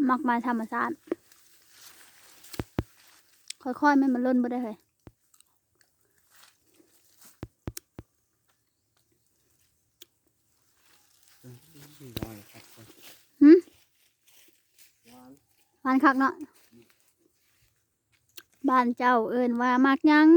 ໝາກໄມ້ທຳມະຊາດ ຄ່ອຍໆ ແມ່ນມັນຫຼົ່ນເບິດເດ້ເຮີ້ຍ. ອືມ ຫວານຄັກເວີຍ ຫືມ ຫວານ ຫວານຄັກເນາະ. ບ້ານເຈົ້າເອີ້ນວ່າໝາກຫຍັງ?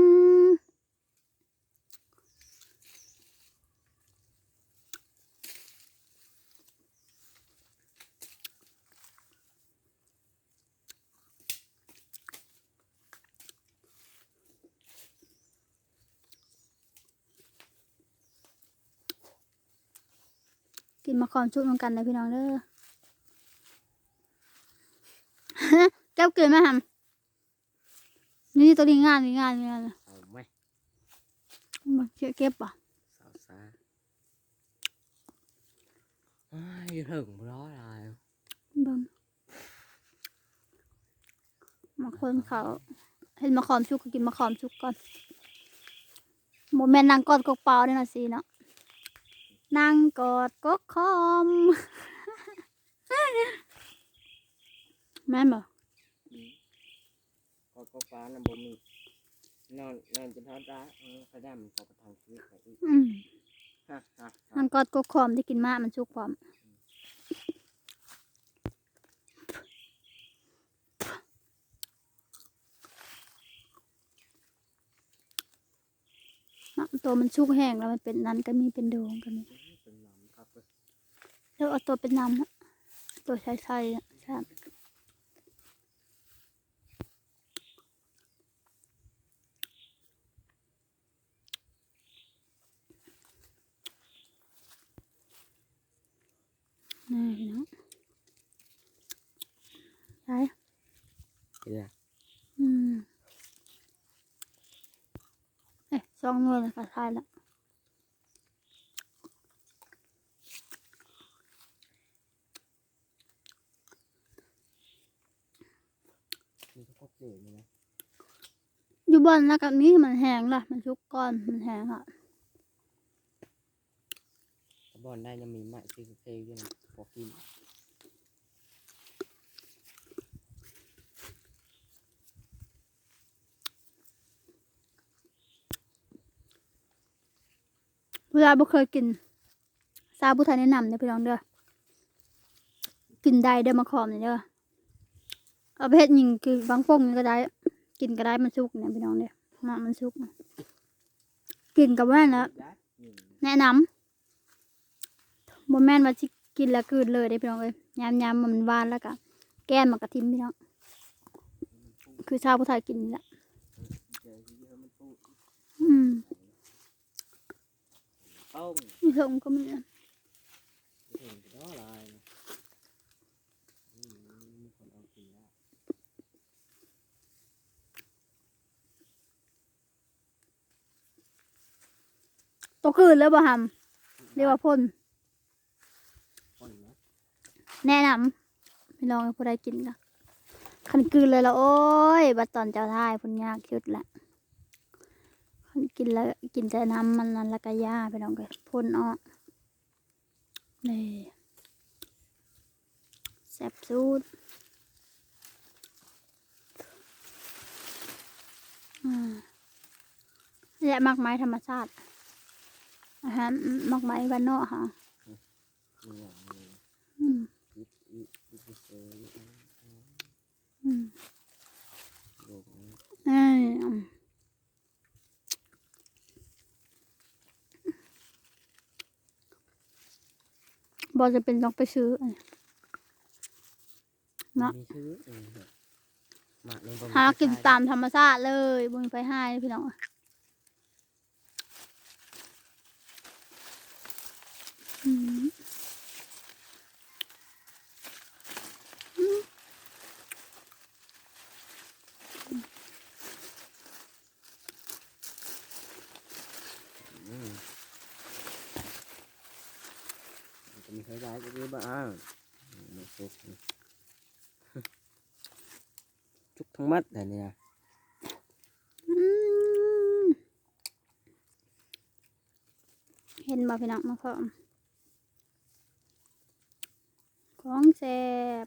ກິນໝາກຂອມສຸກນຳກັນເດີພີ່ນ້ອງເດີ. ເກັບຄືນມາຫັ້ນ. ນີ້ ໂຕນີ້ງາມ ນີ້ງາມ ນີ້ງາມ. ເອົາໄໝ? ມາເກັບ ເກັບບໍ່? ສາວຊາ ໂອ້ຍ ຢູ່ເທິງພຸ້ນເນາະຫຼາຍ. ເບິ່ງ ມາຄົນເຂົາ ເຫັນໝາກຂອມສຸກກໍກິນໝາກຂອມສຸກກ່ອນ. ບໍ່ແມ່ນນັ່ງກອດກົກເປົ່າເດ້ນະຊີເນາະ ນັ່ງກອດກົກຂອມ. ແມ່ນບໍ່? ອືມ ກໍ ກໍປານະບໍ່ມີ ນອນ ນອນຈົນເທົ່າຕາ ເອີ ຂະຫຍາດມັນກໍໄປທາງຊີວິດໄປອີກ. ອືມ ຮະ ຮະ ຮະ ມັນກອດກົກຂອມທີ່ກິນໝາກມັນສຸກພ້ອມ. ເນາະ ໂຕມັນສຸກແຫ້ງແລ້ວ ມັນເປັນນັ້ນກໍມີ ເປັນໂດງກໍມີ. ເປັນໜຳຄັກເວີຍ ແລ້ວເອົາໂຕເປັນໜຳ ໂຕໃສໆ ອະ ແຊບ. ນີ້ພີ່ນ້ອງ ໄດ້ ເປັນຫຍັງ? ອືມ ເອີ ສອງໜ່ວຍແລ້ວກໍທາຍລະ. ມີແຕ່ກົກເດນີ້ນະ ຢູ່ບ່ອນນັ້ນກໍມີ ມັນແຫ້ງລະ ມັນສຸກກ່ອນ ມັນແຫ້ງລະ. ບ່ອນໃດຍັງມີໄມ້ເຊໆຢູ່ນະ ພໍກິນ. ຜູ້ໃດບໍ່ເຄີຍກິນ ຊາວຜູ້ໄທແນະນຳເດີພີ່ນ້ອງເດີ ກິນໄດ້ເດີ ໝາກຂອມນີ້ເດີ. ເອົາໄປເຮັດຫຍັງ ຄືບາງປົງນີ້ກໍໄດ້ ກິນກໍໄດ້ ມັນສຸກນີ້ພີ່ນ້ອງເດີ ໝາກມັນສຸກ ກິນກັບແວ່ນລະ ແນະນຳ. ບໍ່ແມ່ນວ່າຊິກິນແລ້ວກືນເລີຍເດ້ພີ່ນ້ອງເອີຍ ຍາມ ຍາມມັນຫວານແລ້ວກະແກ່ນມັນກະຖິ້ມພີ່ນ້ອງ ຄືຊາວຜູ້ໄທກິນນີ້ລະ. ອືມ ເອົາ ມີເຖິງກໍມີ ເຖິງກໍຫຼາຍນະ ອືມ ມີຄົນເອົາກິນແລ້ວ. ໂຕຄືນແລ້ວບໍ່ຫຳ ຫຼືວ່າພົ່ນ? ແນະນຳພີ່ນ້ອງ ຜູ້ໃດກິນກໍ ຄັນກືນເລີຍລະ ໂອ້ຍ ບັດຕອນເຈົ້າທ້າຍພຸ້ນຍາກສຸດລະ. ຄັນກິນແລ້ວ ກິນແຕ່ນ້ຳມັນນັ້ນລະກະຢ່າພີ່ນ້ອງເອີຍ ພົ່ນອອກ. ນີ້ ແຊບສຸດ. ອືມ ແລະໝາກໄມ້ທຳມະຊາດ ອາຫານໝາກໄມ້ບ້ານນອກເຮົາ. ອືມ ອືມ ເອີ ບໍ່ຈຳເປັນຕ້ອງໄປຊື້ເນາະ ມີຊື້ເອງເນາະ ໝາກນີ້ບໍ່ມີ ຫາກິນຕາມທຳມະຊາດເລີຍ ບໍ່ມີໃຜໃຫ້ພີ່ນ້ອງ. ອືມ ອືມ ມັນກໍມີໄຟຫຼາຍຢູ່ເດ້ ບໍ່ອ້າງ ມັນສຸກ ສຸກທັງໝົດແຫຼະນີ້ນະ. ອືມ ເຫັນບໍ່ພີ່ນ້ອງ ມາຂອງ ຂອງແຊບ.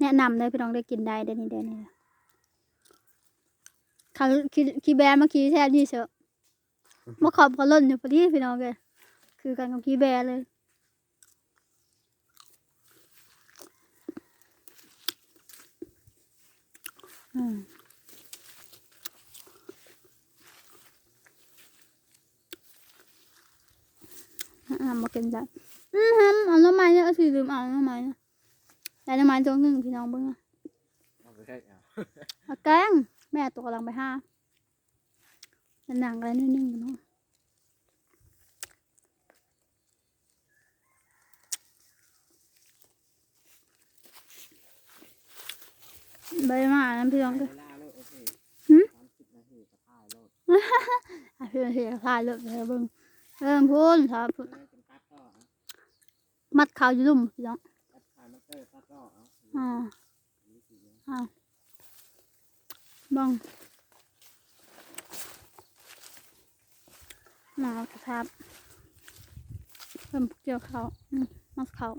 ນະນຳເດີພີ່ນ້ອງເດີ ກິນໄດ້ເດີນີ້ເດີນີ້ ຄັນຂີ້ ຂີ້ແບ້ມາຂີ້ແທນນີ້ເຊີ ມາຂອບຂະຫຼົ່ນຢູ່ພໍດີພີ່ນ້ອງເອີຍ ຄືກັນກັບຂີ້ແບ້ເລີຍ. ອືມ ອາ ບໍ່ກິນໄດ້ ອືມ ເອົາໜໍ່ໄມ້ເນາະ ຊິລືມເອົາໜໍ່ໄມ້ເນາະ ໄດ້ໜໍ່ໄມ້ຕົວໜຶ່ງພີ່ນ້ອງເບິ່ງ ເອົາໄປແກງ ເອົາ ເອົາແກງ ແມ່ຕົວກຳລັງໄປຫາ ໜັງໄດ້ໜ້ອຍໜຶ່ງເນາະ. ໄດ້ມານຳພີ່ນ້ອງເດີ ຫຶ ອ່ະ ພີ່ນ້ອງເດີ ຖ່າຍເລີຍເບິ່ງ ເບິ່ງພຸ້ນ ຖ້າພຸ້ນ ມັດເຂົ້າຢູ່ລຸ່ມພີ່ນ້ອງ ອ່າ ອ້າວ ເບິ່ງ ມາເອົາສະພາບ ເພິ່ນກ່ຽວເຂົ້າ ອືມ ມັດເຂົ້າ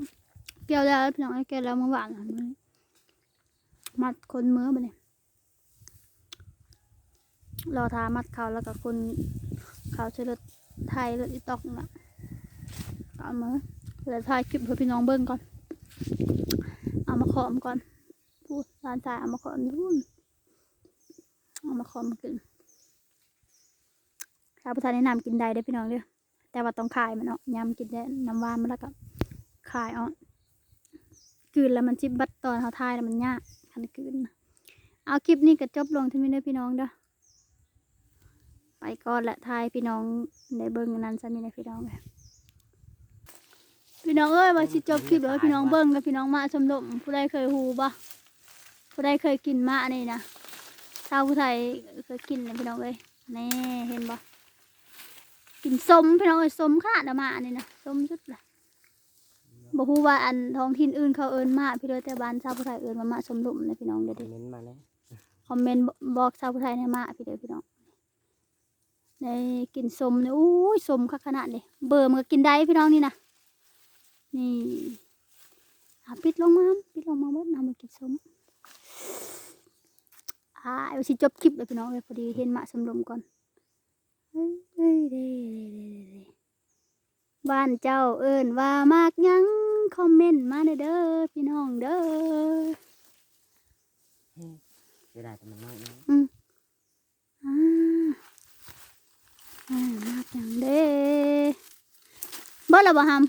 ກ່ຽວແລ້ວພີ່ນ້ອງເອີຍ ກ່ຽວແລ້ວມື້ວານ ມື້ນີ້ມັດຄົນມື້ບັດນີ້ ລໍຖ້າມັດເຂົ້າ ແລ້ວກໍຂົນເຂົ້າໃສ່ລົດໄຖ ລົດອີຕອກນີ້ລະ ກໍເອົາມາ ແລ້ວຖ່າຍຄລິບໃຫ້ພີ່ນ້ອງເບິ່ງກ່ອນ ເອົາມາຂອມກ່ອນ. ພຸ້ນ ຫຼານຊາຍເອົາມາຂອມຢູ່ພຸ້ນ ເອົາມາຂອມມາກິນ ຖ້າຜູ້ເຖົ້າແນະນຳກິນໄດ້ເດີພີ່ນ້ອງເດີ ແຕ່ວ່າຕ້ອງຄາຍມັນອອກ ຍາມກິນແຕ່ນ້ຳຫວານມັນ ແລ້ວກໍຄາຍອອກ ກືນແລ້ວມັນຊິບັດ ຕອນເຮົາຖ່າຍແລ້ວມັນຍາກ ຄັນກືນນະ. ເອົາ ຄລິບນີ້ກໍຈົບລົງເທົ່ານີ້ເດີພີ່ນ້ອງເດີ. ໄປກ່ອນລະ ຖ່າຍໃຫ້ພີ່ນ້ອງໄດ້ເບິ່ງນັ້ນຊ່ຳນີ້ແຫຼະພີ່ນ້ອງເອີຍ ພີ່ນ້ອງເອີຍ ວ່າຊິຈົບຄລິບແລ້ວໃຫ້ພີ່ນ້ອງເບິ່ງ ກັບພີ່ນ້ອງມະສົມລົມ ຜູ້ໃດເຄີຍຮູ້ບໍ່? ຜູ້ໃດເຄີຍກິນມະນີ້ນະ? ຊາວຜູ້ໄທເຄີຍກິນນະພີ່ນ້ອງເອີຍ ແນ່ ເຫັນບໍ່? ກິນສົ້ມພີ່ນ້ອງເອີຍ ສົ້ມຂະໜາດມະນີ້ນະ ສົ້ມສຸດລະ. ບໍ່ຮູ້ວ່າອັນທ້ອງຖິ່ນອື່ນເຂົາເອີ້ນມະພີ້ເດີ ແຕ່ບ້ານຊາວຜູ້ໄທເອີ້ນວ່າມະສົມລົມນະພີ່ນ້ອງເດີ. ຄອມເມັນມາແດ່ ຄອມເມັນບ- ບອກຊາວຜູ້ໄທແດ່ມະພີ້ເດີພີ່ນ້ອງ. ໄດ້ກິນສົ້ມນີ້ ໂອ້ຍ ສົ້ມຄັກຂະໜາດເດ ເບີມັນກໍກິນໄດ້ພີ່ນ້ອງນີ້ນະ ນີ້ ອ່າ ປິດລົງມາ ປິດລົງມາເບິດນະ ມາກິນສົ້ມ. ອ່າ ວ່າຊິຈົບຄລິບແລ້ວພີ່ນ້ອງເອີຍ ພໍດີເຫັນມະສົມລົມກ່ອນ ເອີຍ ເດ້ ເດ້ ເດ້ ເດ້ ເດ້. ບ້ານເຈົ້າເອີ້ນວ່າໝາກຫຍັງ? ຄອມເມັນມາແດ່ເດີພີ່ນ້ອງເດີ. ເສຍດາຍແຕ່ມັນນ້ອຍເນາະ. ອືມ ອ່າ ອ່າ ໝາກຫຍັງເດ? ເບິດແລ້ວບໍ່ຫຳ?